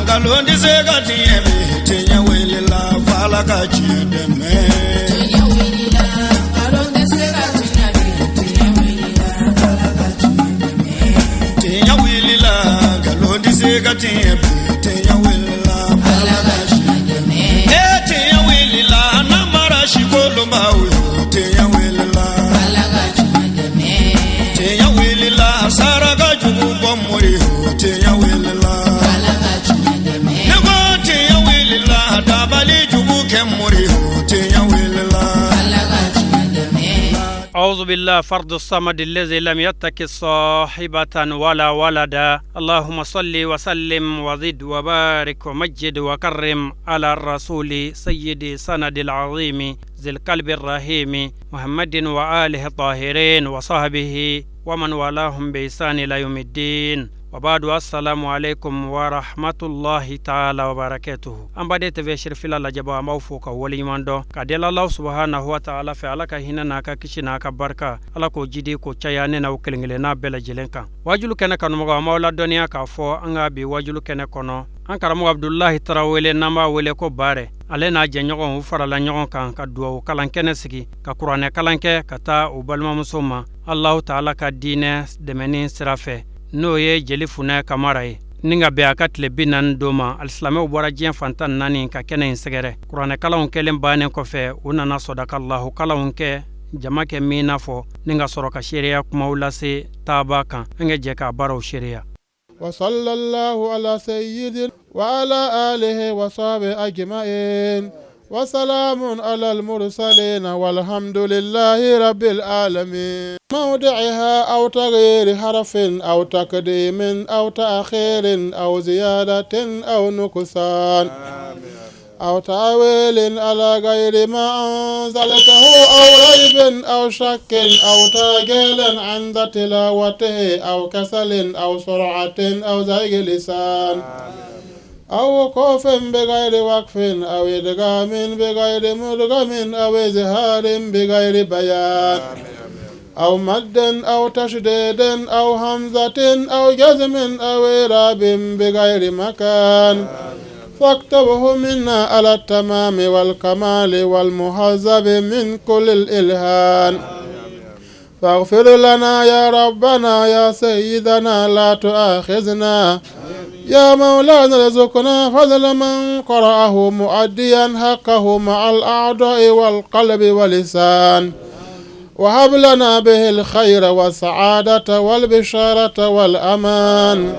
Nkalon tɛ se ka tiɲɛ bi, tiɲɛ wulila f'Ala ka tiɲɛ dɛmɛ. Tiɲɛ wulila, nkalon tɛ se ka tiɲɛ bi, tiɲɛ wulila, Ala ka tiɲɛ dɛmɛ. Tiɲɛ wulila, nkalon tɛ se ka tiɲɛ bi, tiɲɛ wulila f'Ala Ala ka ka tiɲɛ tiɲɛ dɛmɛ. E tiɲɛ wulila, namara sikolonbaw yo, tiɲɛ wulila. Ala ka tiɲɛ dɛmɛ. Tiɲɛ wulila, saraka jugu bɔ mori yo, tiɲɛ wulila. Ala ka tiɲɛ dɛmɛ. Ne ko tiɲɛ wulila, dabali jugu kɛ mori yo, tiɲɛ wulila. Ala ka tiɲɛ dɛmɛ. أعوذ بالله فرد الصمد الذي لم يتك صاحبة ولا ولدا. اللهم صل وسلم وزد وبارك ومجد وكرم على الرسول سيد سند العظيم ذي القلب الرحيم محمد وآله الطاهرين وصحبه ومن والاهم بإحسان إلى يوم الدين. وبعد، السلام عليكم ورحمة الله تعالى وبركاته. An baden TV Sherifila lajɛbaw, an b'aw fo ka waleɲuman dɔn ka deli Alahu subahanahu wa taala fɛ, Ala ka hinɛ n'a ka kisi n'a ka barika, Ala k'o jidi k'o caya ne n'aw kelen kelenna bɛɛ lajɛlen kan. Wajulu kɛnɛ kanumɔgɔ, an b'aw ladɔnniya k'a fɔ an ka bi wajulu kɛnɛ kɔnɔ, an karamɔgɔ Abudulahi Tarawele, n'an b'a wele ko Baarɛ, ale n'a jɛɲɔgɔnw u farala ɲɔgɔn kan ka duwawu kalan kɛnɛ sigi, ka kuranɛ kalan kɛ ka taa u balimamuso ma Alahu taala ka diinɛ dɛmɛni sira fɛ, n'o ye Jeli Funɛ Kamara ye, ni ka bɛn a ka tile 40 don ma. Alisilamɛw bɔra diɲɛ fantan naani ka kɛnɛ in sɛgɛrɛ. Kuranɛkalanw kɛlen bannen kɔfɛ, u nana sɔdakalahu kalanw kɛ jama kɛ min n'a fɔ, ni ka sɔrɔ ka seereya kumaw lase taaba kan. An ka jɛ k'a baaraw seereya. وصلى الله على سيدنا وعلى آله وصحبه أجمعين وسلام على المرسلين والحمد لله رب العالمين. موضعها أو تغيير حرف أو تقديم أو تأخير أو زيادة أو نقصان أو تأويل على غير ما أنزلته أو ريب أو شك أو تاجيل عند تلاوته أو كسل أو سرعة أو زيغ لسان أو وقوف بغير وقف أو إدغام بغير مدغم أو إظهار بغير بيان أو مد أو تشديد أو همزة أو جزم أو إعراب بغير مكان، فاكتبه منا على التمام والكمال والمهذب من كل الإلهان. فاغفر لنا يا ربنا يا سيدنا، لا تؤاخذنا يا مولانا، ارزقنا فضل من قرأه مؤديا حقه مع الأعضاء والقلب واللسان، وهب لنا به الخير والسعادة والبشارة والأمان،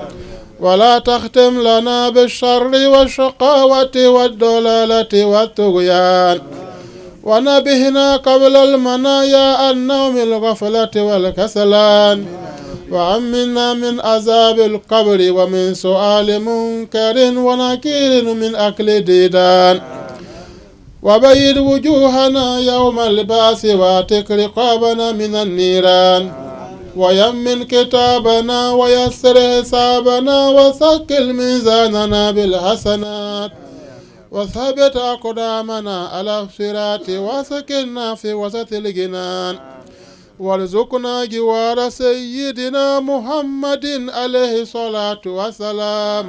ولا تختم لنا بالشر والشقاوة والضلالة والطغيان، ونبهنا قبل المنايا النوم الغفلة والكسلان، وأمنا من عذاب القبر ومن سؤال منكر ونكير من أكل ديدان، وبيض وجوهنا يوم البعث واعتق رقابنا من النيران، ويمن كتابنا ويسر حسابنا وثقل ميزاننا بالحسنات، وثبت أقدامنا على الصراط وسكننا في وسط الجنان، وارزقنا جوار سيدنا محمد عليه الصلاة والسلام،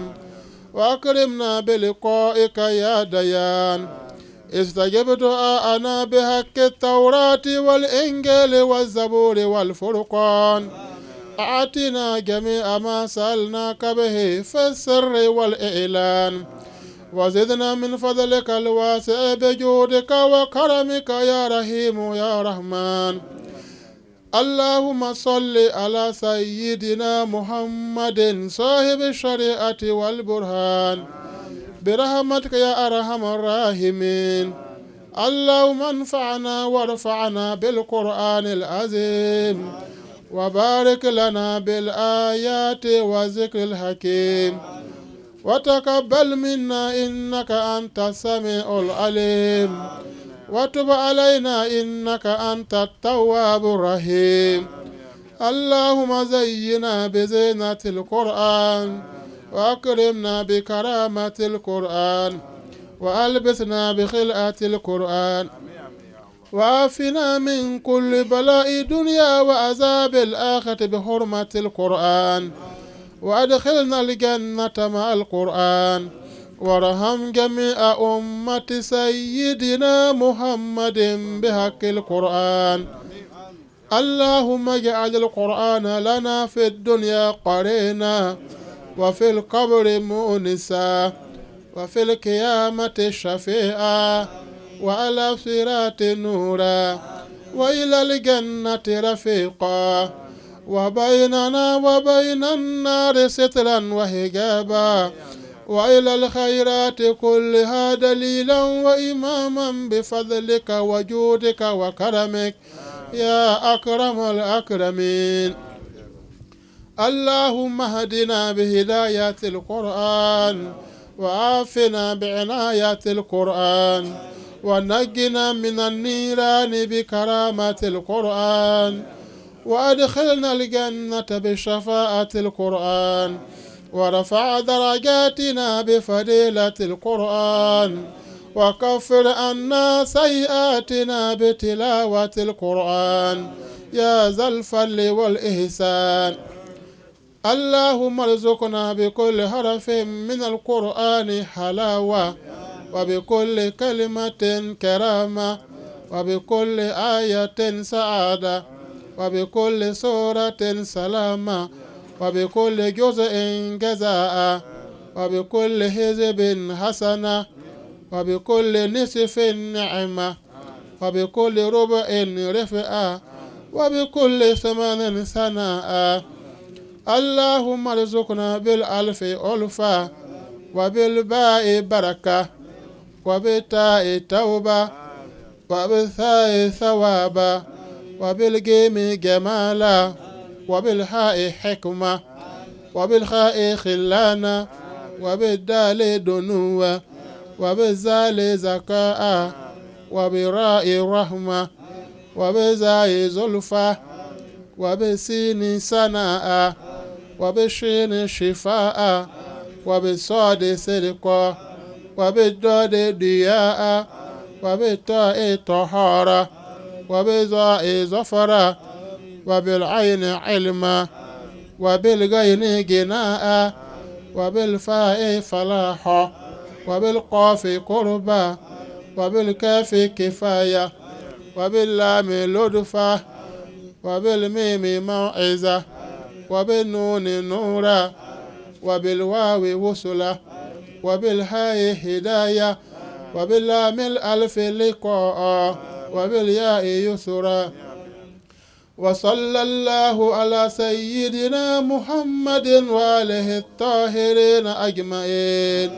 وأكرمنا بلقائك يا ديان. استجب دعاءنا بحق التوراة والإنجيل والزبور والفرقان. أعطنا جميع ما سألناك به في السر والإعلان، وزدنا من فضلك الواسع بجودك وكرمك يا رحيم يا رحمن. اللهم صل على سيدنا محمد صاحب الشريعة والبرهان برحمتك يا أرحم الراحمين. اللهم انفعنا وارفعنا بالقرآن العظيم، وبارك لنا بالآيات والذكر الحكيم، وتقبل منا إنك أنت السميع العليم، وتب علينا إنك أنت التواب الرحيم. اللهم زينا بزينة القرآن، وأكرمنا بكرامة القرآن، وألبسنا بخلعة القرآن، وعافنا من كل بلاء دنيا وعذاب الآخرة بحرمة القرآن، وأدخلنا الجنة مع القرآن. وارحم جميع أمة سيدنا محمد بحق القرآن. اللهم اجعل القرآن لنا في الدنيا قرينا، وفي القبر مؤنسا، وفي القيامة شفيعا، وعلى صراط نورا، وإلى الجنة رفيقا، وبيننا وبين النار سترا وحجابا، وإلى الخيرات كلها دليلا وإماما، بفضلك وجودك وكرمك يا أكرم الأكرمين. اللهم اهدنا بهداية القرآن، وعافنا بعناية القرآن، ونجنا من النيران بكرامة القرآن، وأدخلنا الجنة بشفاعة القرآن، ورفع درجاتنا بفضيلة القرآن، وكفر عنا سيئاتنا بتلاوة القرآن يا ذا الفضل والإحسان. اللهم ارزقنا بكل حرف من القرآن حلاوة، وبكل كلمة كرامة، وبكل آية سعادة، وبكل سورة سلامة، وبكل جزء جزاء، وبكل حزب حسنة، وبكل نصف نعمة، وبكل ربع رفعة، وبكل ثمن ثناء. اللهم ارزقنا بالألف ألفة، وبالباء بركة، وبالتاء توبة، وبالثاء ثوابا، وبالجيم جمالا، وبالحاء حكمة، وبالخاء خلانا، وبالدال دنوا، وبالزال زكاء، وبالراء رحمة، وبالزاي زلفى، وبالسين سناء، وبالشين شفاء، وبالصاد صدقا، وبالضاد ضياء، وبالطاء طهارة، وبالظاء ظفرا، وبالعين علما، وبالغين غناء، وبالفاء فلاحا، وبالقاف قربا، وبالكاف كفاية، وباللام لطفا، وبالميم موعظة، وبالنون نورا، وبالواو وصلا، وبالهاء هداية، وباللام الألف لقاء، وبالياء يسرا. وصلى الله على سيدنا محمد وآله الطاهرين أجمعين.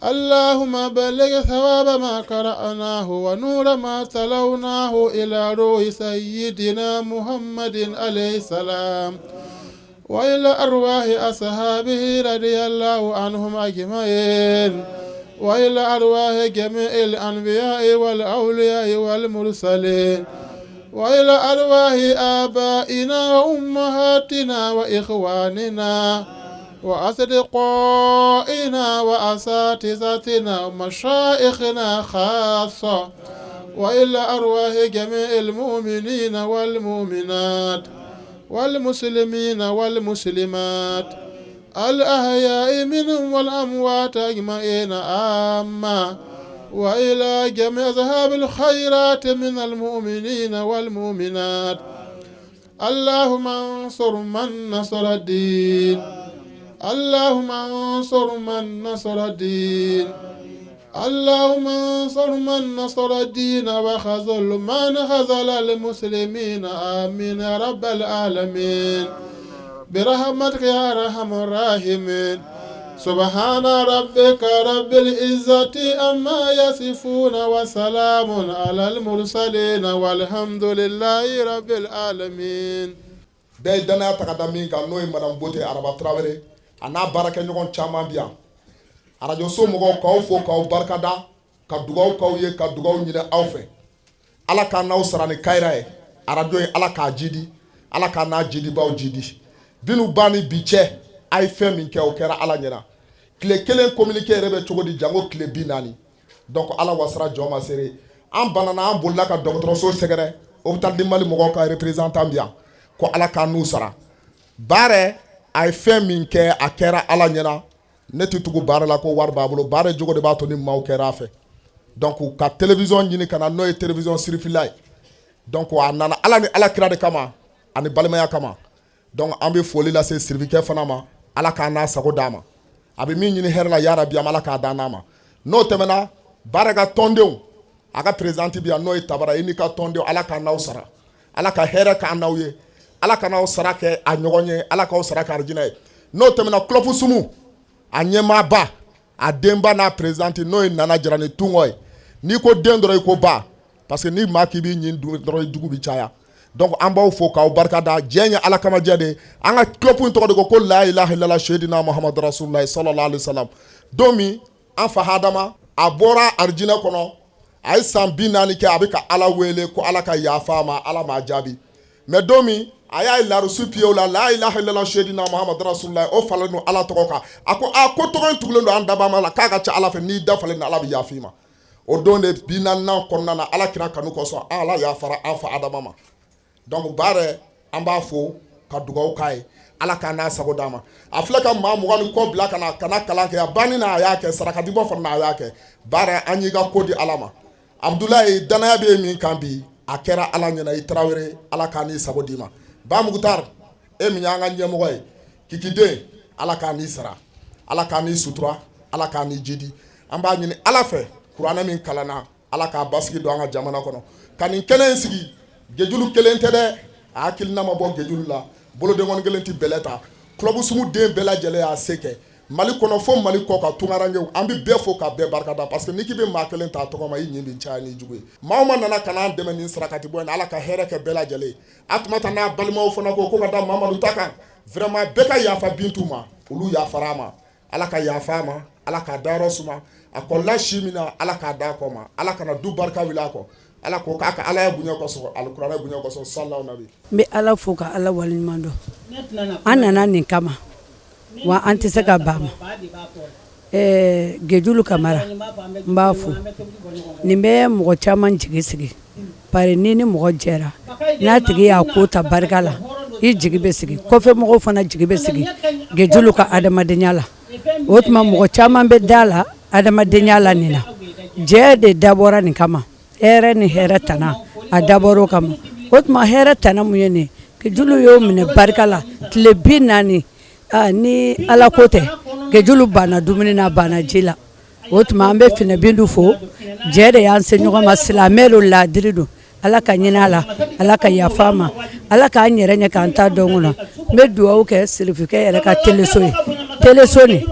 اللهم بلغ ثواب ما قرأناه ونور ما تلوناه إلى روح سيدنا محمد عليه السلام، وإلى أرواح أصحابه رضي الله عنهم أجمعين، وإلى أرواح جميع الأنبياء والأولياء والمرسلين، وإلى أرواح آبائنا وأمهاتنا وإخواننا وأصدقائنا وأساتذتنا ومشايخنا خاصة، وإلى أرواح جميع المؤمنين والمؤمنات والمسلمين والمسلمات الأحياء منهم والأموات أجمعين عامة، وإلى جميع أصحاب الخيرات من المؤمنين والمؤمنات. اللهم انصر من نصر الدين، اللهم انصر من نصر الدين، اللهم انصر من نصر الدين وخذل من خذل المسلمين، آمين يا رب العالمين، برحمتك يا أرحم الراحمين. سبحان ربك رب العزة عما يصفون، وسلام على المرسلين، والحمد لله رب العالمين. Bɛɛ ye danaya ta ka da min kan, n'o ye madame Bote Araba Tarawele, a n'a baarakɛɲɔgɔn caman bi yan. Arajoso mɔgɔw, k'aw fo, k'aw barikada, ka dugaw k'aw ye, ka dugaw ɲini aw fɛ. Ala k'an n'aw sara ni kayira ye. Arajo ye, Ala k'a jidi, Ala k'a n'a jidibaw jidi. Binu ba ni bi cɛ, a ye fɛn min kɛ, o kɛra Ala ɲɛna. Tile kelen communiqué yɛrɛ bɛ cogo di, jango tile 40? Donc Ala wasara jɔn ma seere. An banana, an bolila ka dɔgɔtɔrɔso sɛgɛrɛ. Hôpital du Mali mɔgɔw ka représentant bi yan, ko Ala k'an n'u sara. Baarɛ, a ye fɛn min kɛ, a kɛra Ala ɲɛna. Ne tɛ tugu baara la ko wari b'a bolo, baara jogo de b'a to ni maaw kɛra a fɛ. Donc ka télévision ɲini ka na, n'o ye télévision Sirifila ye. Donc a nana Ala ni Ala kira de kama ani balimaya kama. Donc an bɛ foli lase Sirifikɛ fana ma, Ala k'a n'a sago d'a ma. A bɛ min ɲini hɛrɛ la, yarabi, an Ala k'a d'an n'a ma. N'o tɛmɛna, baara ka tɔndenw, a ka présidente bi yan, n'o ye Tabara, i n'i ka tɔndenw, Ala k'an n'aw sara, Ala ka hɛrɛ k'an n'aw ye, Ala ka n'aw sara kɛ a ɲɔgɔn ye, Ala k'aw sara kɛ arijinɛ ye. N'o tɛmɛna, Club Sumu, a ɲɛmaaba, a denba n'a présidente, n'o ye Nana Jara ni Tungɔ ye. N'i ko den dɔrɔn, i ko ba, parce que ni maa k'i b'i ɲin dun dɔrɔn, i jugu bɛ caya. Donc an b'aw fo k'aw barika da. Diɲɛ ye Ala kama jɛ de ye. An ka club in tɔgɔ de ko la ilaha illallah seyidina Muhammadu rasulullah sallallahu alaihi wasallam. Don min an fa Hadama a bɔra arijinɛ kɔnɔ, a ye san 40 kɛ a bɛ ka Ala wele ko Ala ka yafa a ma, Ala m'a jaabi. Mais don min a y'a ye larusu piyew la, la ilaha illallah seyidina Muhammadu rasulullah, o falen don Ala tɔgɔ kan. A ko a ko tɔgɔ in tugulen don an dabama la, k'a ka ca Ala fɛ, n'i da falen don, Ala bɛ yafa i ma. O don de 40nan kɔnɔna na, Ala kira kanu kosɔn, Ala yafara an fa Adama ma. Donc baara, an b'a fo ka dugawu k'a ye, Ala k'a n'a sago d'a ma. A filɛ ka maa 20 ni kɔ bila ka na ka na kalan kɛ. A banni na, a y'a kɛ sarakadibɔ fana na, a y'a kɛ. Baara, an y'i ka ko di Ala ma. Abudulayi, danaya bɛ min kan bi, a kɛra Ala ɲɛna. I Tarawele, Ala k'a n'i sago d'i ma. Ba Mugutar, e min y'an ka ɲɛmɔgɔ ye, kikiden, Ala k'a n'i sara, Ala k'a n'i sutura, Ala k'a n'i jidi. An b'a ɲini Ala fɛ, kuranɛ min kalanna, Ala k'a basigi don an ka jamana kɔnɔ. Ka nin kɛnɛ in sigi, Gejulu kelen tɛ dɛ, a hakilina ma bɔ Gejulu la, bolodenkɔni kelen tɛ bɛlɛ ta. Club Sumu den bɛɛ lajɛlen y'a se kɛ, Mali kɔnɔ fo Mali kɔ ka tunkarankew, an bɛ bɛɛ fo ka bɛɛ barikada, parce que n'i k'i bɛ maa kelen ta tɔgɔ ma, i ɲin bɛ caya ni jugu ye. Maa o maa nana ka n'an dɛmɛ nin sarakati bɔ in na, Ala ka hɛrɛ kɛ bɛɛ lajɛlen ye. Atumata n'a balimaw fana ko ka da Mamadu ta kan, vraiment bɛɛ ka yafa Bintu ma, olu yafara a ma. Ala ka yafa a ma, Ala k'a dayɔrɔ suma, a kɔlila si min na, Ala k'a d'a kɔ ma, Ala kana du barika wuli a kɔ. Ala ko k'a ka Ala ya bonya kosɔn, alikuranɛ bonya kosɔn, salaw nabi. N bɛ Ala fo ka Ala waleɲuman dɔn. An nana nin kama wa an tɛ se ka ban ma. Ɛɛ, Gejulu Kamara, n b'a fo. Nin bɛ mɔgɔ caman jigi sigi, bari ni ni mɔgɔ jɛra, n'a tigi y'a ko ta barika la, i jigi bɛ sigi, kɔfɛ mɔgɔw fana jigi bɛ sigi Gejulu ka adamadenya la. O tuma mɔgɔ caman bɛ da la adamadenya la nin na. Jɛ de dabɔra nin kama, hɛrɛ ni hɛrɛ tana a dabɔra o kama. O tuma hɛrɛ tana mun ye nin? Gejulu y'o minɛ barika la tile 40. Ni Ala ko tɛ, Gejulu banna dumuni na, banna ji la. O tuma an bɛ Finɛ Bintu fo. Jɛ de y'an se ɲɔgɔn ma, silamɛ don, laadiri don. Ala ka ɲinɛ a la, Ala ka yafa a ma, Ala k'an yɛrɛ ɲɛ k'an ta dɔn kɔnɔ. N bɛ dugawu kɛ Sirifikɛ yɛrɛ ka teleso ye. Teleso nin,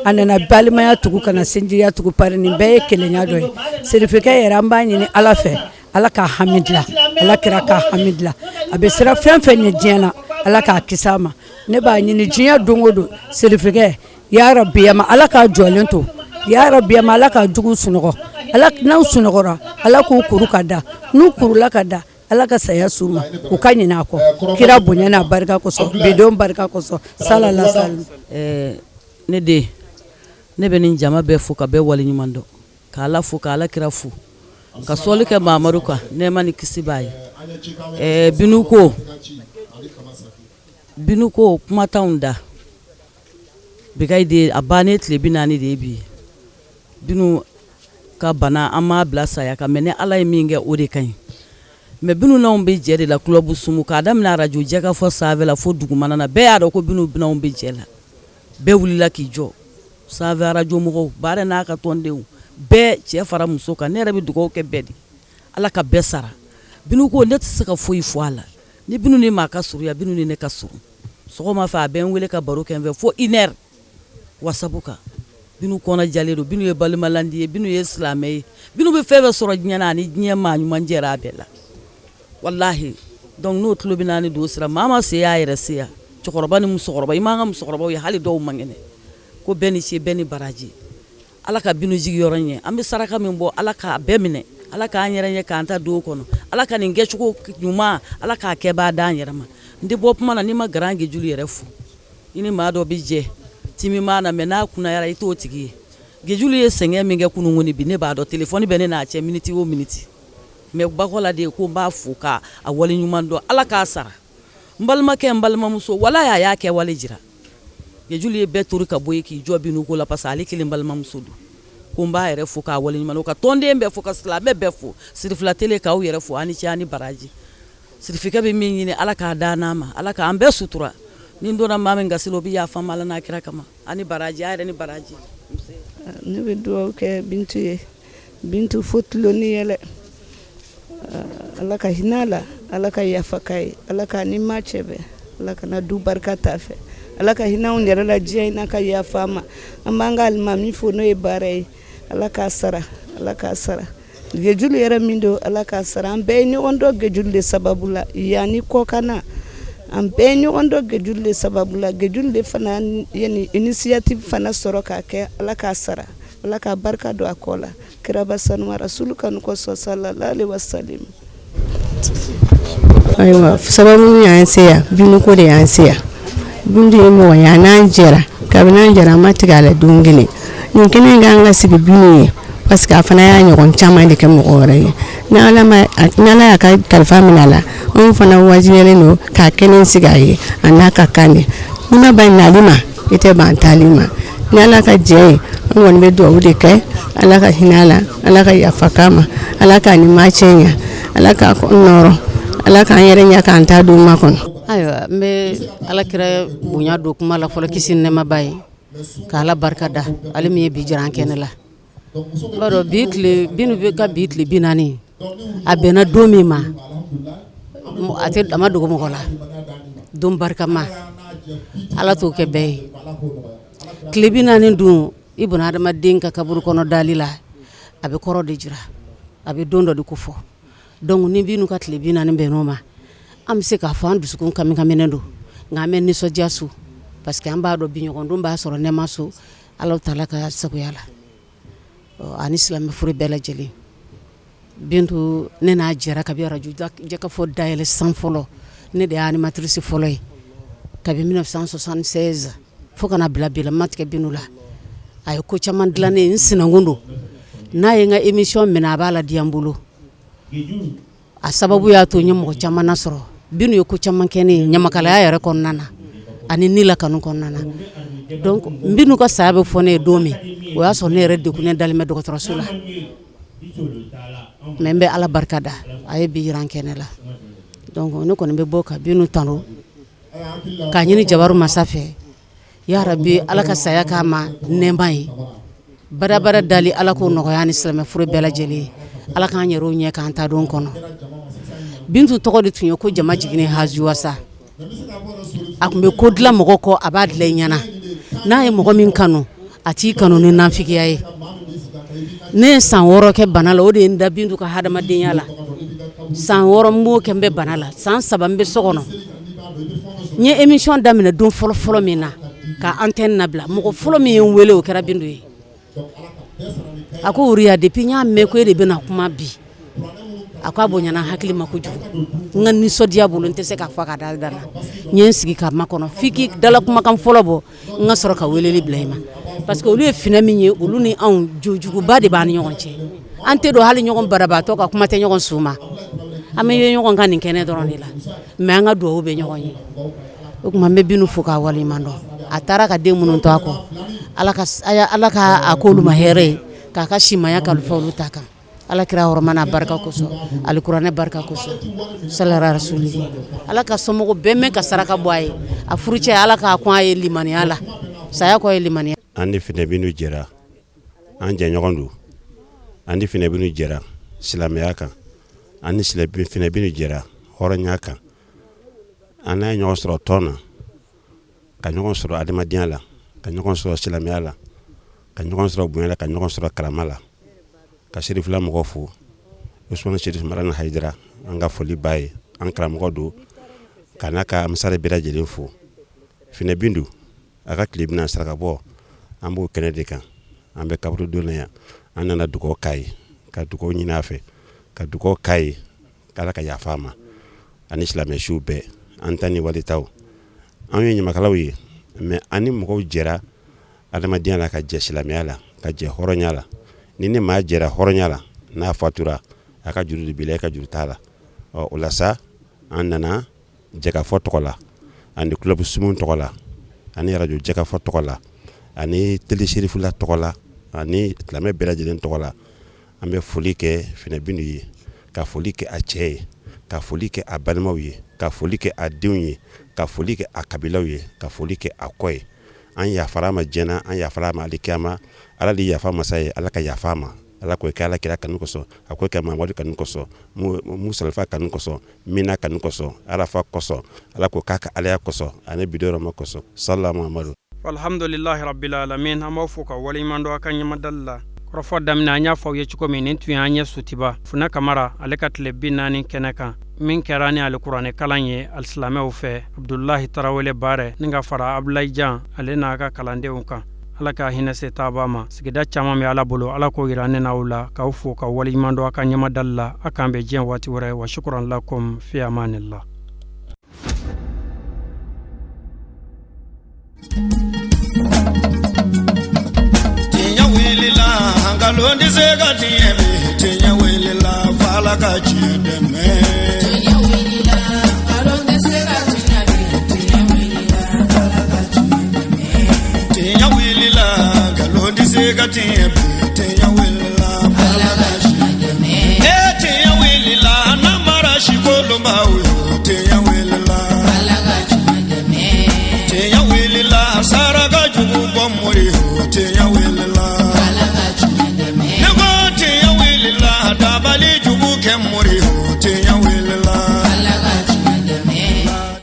a nana balimaya tugu ka na sinjiya tugu, pari nin bɛɛ ye kelenya dɔ ye. Sirifikɛ yɛrɛ, an b'a ɲini Ala fɛ, Ala k'a hami dilan, Ala kira k'a hami dilan. A bɛ siran fɛn fɛn ɲɛ diɲɛ na, Ala k'a kisi a ma. Ne b'a ɲini diɲɛ don o don, Sirifikɛ, ya rabi ma, Ala k'a jɔlen to, ya rabi ma, Ala k'a jugu sunɔgɔ. Ala n'aw sunɔgɔra, Ala k'u kuru ka da, n'u kurula ka da, Ala ka saya s'u ma, u ka ɲinɛ a kɔ, kira bonya n'a barika kosɔn, bidon barika kosɔn, salala sali. Ne den, ne bɛ nin jama bɛɛ fo ka bɛɛ waleɲuman dɔn, ka Ala fo, ka Ala kira fo, ka sɔli kɛ Mamadu kan, nɛɛma ni kisi b'a ye. Binu ko, Binu ko kuma t'anw da. Bikayi de a bannen tile 40 de ye bi. Binu ka bana, an m'a bila saya kan, mais ni Ala ye min kɛ, o de ka ɲi. Mais Binu n'anw bɛ jɛ de la Club Sumu, k'a daminɛ arajo jɛkafɔ sanfɛ la fo dugumana na, bɛɛ y'a dɔn ko Binu n'anw bɛ jɛ la. Bɛɛ wulila k'i jɔ, sanfɛ arajo mɔgɔw, baara n'a ka tɔndenw bɛɛ, cɛ fara muso kan. Ne yɛrɛ bɛ dugawu kɛ bɛɛ de, Ala ka bɛɛ sara. Binu ko, ne tɛ se ka foyi fɔ a la. Ni Binu ni maa ka surunya, Binu ni ne ka surun. Sɔgɔma fɛ, a bɛ n wele ka baro kɛ n fɛ fo une heure WhatsApp kan. Binu kɔnɔ jalen don. Binu ye balimalandi ye, Binu ye silamɛ ye. Binu bɛ fɛn fɛn sɔrɔ diɲɛ na, ani diɲɛ maa ɲuman jɛra a bɛɛ la, walahi. Donc n'o tulo 40 don sira, maa ma se y'a yɛrɛ se yan. Cɛkɔrɔba ni musokɔrɔba, i m'an ka musokɔrɔbaw ye, hali dɔw man kɛnɛ. Ko bɛɛ ni ce, bɛɛ ni baraji. Ala ka Binu jigiyɔrɔ ɲɛ. An bɛ saraka min bɔ, Ala k'a bɛɛ minɛ, Ala k'an yɛrɛ ɲɛ k'an ta don kɔnɔ, Ala ka nin kɛcogo ɲuman, Ala k'a kɛbaa d'an yɛrɛ ma. N tɛ bɔ kuma na n'i ma Grand Gejulu yɛrɛ fo. I ni maa dɔ bɛ jɛ timi maa na, mais n'a kunnayara, i t'o tigi ye. Gejulu ye sɛgɛn min kɛ kunun ni bi, ne b'a dɔn. Téléphone bɛ ne n'a cɛ minute o minute. Mais bakɔla de ko n b'a fo k'a wale ɲuman dɔn, Ala k'a sara. N balimakɛ, n balimamuso, wala a y'a kɛ wale jira. Gejulu ye bɛɛ tori ka bɔ yen k'i jɔ Binu ko la parce que ale kelen balimamuso don. Ko n b'a yɛrɛ fo k'a waleɲuman dɔn, ka tɔnden bɛɛ fo, ka silamɛ bɛɛ fo, Sirifila tele k'aw yɛrɛ fo, a ni ce a ni baraji. Sirifikɛ bɛ min ɲini Ala k'a d'an n'a ma, Ala k'an bɛɛ sutura. Ni n donna maa min gasi la, o bɛ yafa n ma Ala n'a kira kama. A ni baraji, a yɛrɛ ni baraji. Ne bɛ dugawu kɛ Bintu ye. Bintu fo tulon ni yɛlɛ. Ala ka hinɛ a la, Ala ka yafa k'a ye, Ala k'a ni maa cɛ bɛn, Ala kana du barika t'a fɛ, Ala ka hinɛ anw yɛrɛ la diɲɛ in na ka yafa an ma. An b'an ka alimami fo n'o ye baara ye, Ala k'a sara, Ala k'a sara. Gejulu yɛrɛ min don, Ala k'a sara. An bɛɛ ye ɲɔgɔn dɔn Gejulu de sababu la, yan ni kɔkanna, an bɛɛ ye ɲɔgɔn dɔn Gejulu de sababu la. Gejulu de fana ye nin initiative fana sɔrɔ k'a kɛ, Ala k'a sara, Ala k'a barika don a kɔ la. Kiraba sanuma rasulu kanu kosɔn sallallahu alaihi wasallam. Ayiwa, sababu min y'an se yan, Binu ko de y'an se yan. Bintu ye mɔgɔ ye, a n'an jɛra, kabini an jɛra an ma tigɛ a la don kelen. Nin kɛnɛ in kan ka sigi Binu ye parce que a fana y'a ɲɔgɔn caman de kɛ mɔgɔ wɛrɛ ye. Ni Ala ma, ni Ala y'a ka kalifa minɛ a la, anw fana wajibiyalen don k'a kɛnɛ sigi a ye, a n'a ka kan de. N'i ma ban nali ma, i tɛ ban taali ma. Ni Ala ka jɛ ye, an kɔni bɛ dugawu de kɛ, Ala ka hinɛ a la, Ala ka yafa k'a ma, Ala k'a ni maa cɛ ɲɛ, Ala k'a nɔrɔ, Ala k'an yɛrɛ ɲɛ k'an ta d'u ma kɔnɔ. Ayiwa, n bɛ Ala kira bonya don kuma la fɔlɔ, kisi ni nɛɛma b'a ye, ka Ala barika da, ale min ye bi jira an kɛnɛ la. I b'a dɔn bi tile Binu bɛ ka bi tile 40, a bɛnna don min ma, a tɛ a ma dogo mɔgɔ la, don barikama, Ala t'o kɛ bɛɛ ye. Tile 40 dun, i bɔn adamaden ka kaburu kɔnɔ dali la, a bɛ kɔrɔ de jira, a bɛ don dɔ de ko fɔ. Donc ni Binu ka tile 40 bɛnn'o ma, an bɛ se k'a fɔ an dusukun kamikaminen don, nka an bɛ nisɔndiya so parce que an b'a dɔn bi ɲɔgɔndon b'a sɔrɔ nɛɛma so, Ala taala ka sagoya la, ani silamɛ furu bɛɛ lajɛlen. Bintu, ne n'a jɛra kabi arajo Jɛkafɔ dayɛlɛ san fɔlɔ, ne de y'a animatrice fɔlɔ ye kabi 1976 fo ka na bila bi la, n ma tigɛ Binu la. A ye ko caman dilan ne ye, n sinankun don, n'a ye n ka émission minɛ, a b'a ladiya n bolo. A sababu y'a to n ye mɔgɔ caman nasɔrɔ. Binu ye ko caman kɛ ne ye ɲamakalaya yɛrɛ kɔnɔna na ani ni la kanu kɔnɔna na. Donc Binu ka saya bɛ fɔ ne ye don min, o y'a sɔrɔ ne yɛrɛ degunnen dalen bɛ dɔgɔtɔrɔso la, mais n bɛ Ala barika da, a ye bi jira an kɛnɛ la. Donc ne kɔni bɛ bɔ ka Binu tanu, k'a ɲini jabaru masa fɛ, ya rabi, Ala ka saya k'a ma nɛɛma ye, badabada dali Ala k'o nɔgɔya ni silamɛ furu bɛɛ lajɛlen ye, Ala k'an yɛrɛw ɲɛ k'an ta don kɔnɔ. Bintu tɔgɔ de tun ye ko jama jiginnen hazuwasa. A tun bɛ ko dilan mɔgɔ kɔ, a b'a dilan i ɲɛna. N'a ye mɔgɔ min kanu, a t'i kanu ni nafigiya ye. Ne ye san 6 kɛ bana la, o de ye n da Bintu ka hadamadenya la. San 6 n b'o kɛ, n bɛ bana la, san 3 n bɛ so kɔnɔ. N ye émission daminɛ don fɔlɔ fɔlɔ min na ka antenne nabila, mɔgɔ fɔlɔ min ye n wele, o kɛra Bintu ye. A ko Wuriya, depuis n y'a mɛn ko e de bɛna kuma bi, a ko a bonyana hakili ma kojugu. N ka nisɔndiya bolo, n tɛ se k'a fɔ ka da da la. N ye n sigi ka makɔnɔ f'i k'i dala kumakan fɔlɔ bɔ, n ka sɔrɔ ka weleli bila i ma, parce que olu ye finɛ min ye, olu ni anw jojuguba de b'an ni ɲɔgɔn cɛ. An tɛ don hali ɲɔgɔn barabaatɔ ka kuma tɛ ɲɔgɔn su ma, an bɛ ye ɲɔgɔn kan nin kɛnɛ dɔrɔn de la, mais an ka dugawu bɛ ɲɔgɔn ye. O tuma n bɛ Binu fo k'a waleɲuman dɔn. A taara ka den minnu to a kɔ, Ala ka a k'olu ma hɛrɛ ye, k'a ka simaya kalifa olu ta kan, Ala kira hɔrɔma n'a barika kosɔn, alikuranɛ barika kosɔn, salara rasuli. Ala ka somɔgɔw bɛɛ mɛn ka saraka bɔ a ye, a furucɛ Ala k'a kun a ye limaniya la, saya kɔ ye limaniya. An ni Finɛ Binu jɛra, an jɛɲɔgɔn don. An ni Finɛ Binu jɛra silamɛya kan, an ni Finɛ Binu jɛra hɔrɔnya kan. An n'a ye ɲɔgɔn sɔrɔ tɔn na, ka ɲɔgɔn sɔrɔ adamadenya la, ka ɲɔgɔn sɔrɔ silamɛya la, ka ɲɔgɔn sɔrɔ bonya la, ka ɲɔgɔn sɔrɔ karama la. Ka Serifila mɔgɔ fo, Usumani Serif Marani Hayidara, an ka foli b'a ye, an karamɔgɔ don, ka n'a ka amisari bɛɛ lajɛlen fo. Finɛ Bintu a ka tile 40 saraka bɔ, an b'o kɛnɛ de kan, an bɛ kaburudon na yan. An nana dugawu k'a ye, ka dugawu ɲini a fɛ, ka dugawu k'a ye k'Ala ka yafa a ma ani silamɛ siw bɛɛ, an ta ni walitaw. Anw ye ɲamakalaw ye, mais an ni mɔgɔw jɛra adamadenya la, ka jɛ silamɛya la, ka jɛ hɔrɔnya la. Ni ni maa jɛra hɔrɔnya la, n'a fatura, a ka juru de b'i la, e ka juru t'a la. Ɔ, o la sa, an nana jɛkafɔ tɔgɔ la ani club sumu tɔgɔ la. Ani arajo Jɛkafɔ tɔgɔ la, ani Teli Serifula tɔgɔ la, ani silamɛ bɛɛ lajɛlen tɔgɔ la, an bɛ foli kɛ Finɛ Binu ye, ka foli kɛ a cɛ ye, ka foli kɛ a balimaw ye, ka foli kɛ a denw ye, ka foli kɛ a kabilaw ye, ka foli kɛ a kɔ ye. An yafara ma diɲɛ na, an yafara ma alikiyama. Ala de yafa masa ye, Ala ka yafa ma. Ala k'o kɛ Ala kira kanu kosɔn, a k'o kɛ Mamadu kanu kosɔn, Musalifa kanu kosɔn, Mina kanu kosɔn, Arafa kosɔn, Ala k'o k'a ka alaya kosɔn ani bi don kosɔn. Sala Mamadu. Alhamdulilahi rabbil alamin. An b'aw fo ka waleɲuman dɔn a ka ɲɛmadali la. Kɔrɔfɔ daminɛ, an y'a fɔ aw ye cogo min, nin tun y'an ye Sotiba Funɛ Kamara ale ka tile 40 kɛnɛ kan, min kɛra ni alikuranɛ kalan ye alisilamɛw fɛ, Abudulahi Tarawele Baarɛ ni ka fara Abulayi Jan ale n'a ka kalandenw kan. Ala ka hinɛ se taaba ma. Sigida caman bɛ Ala bolo, Ala k'o yira ne n'aw la. K'aw fo ka waleɲuman dɔn a ka ɲɛmadali la. A k'an bɛn diɲɛ waati wɛrɛ. Wa shukran lakum fi amanillah. Tiɲɛ wulila, nkalon tɛ se ka tiɲɛ bi. Tiɲɛ wulila, f'Ala ka tiɲɛ dɛmɛ. Tiɲɛ wulila, nkalon tɛ se ka tiɲɛ bi. Tiɲɛ wulila, Ala ka tiɲɛ dɛmɛ. Tiɲɛ wulila, nkalon tɛ se ka tiɲɛ bi. Tiɲɛ wulila, f'Ala ka tiɲɛ dɛmɛ. Ee, tiɲɛ wulila, n'an mara si kolonbaw ye.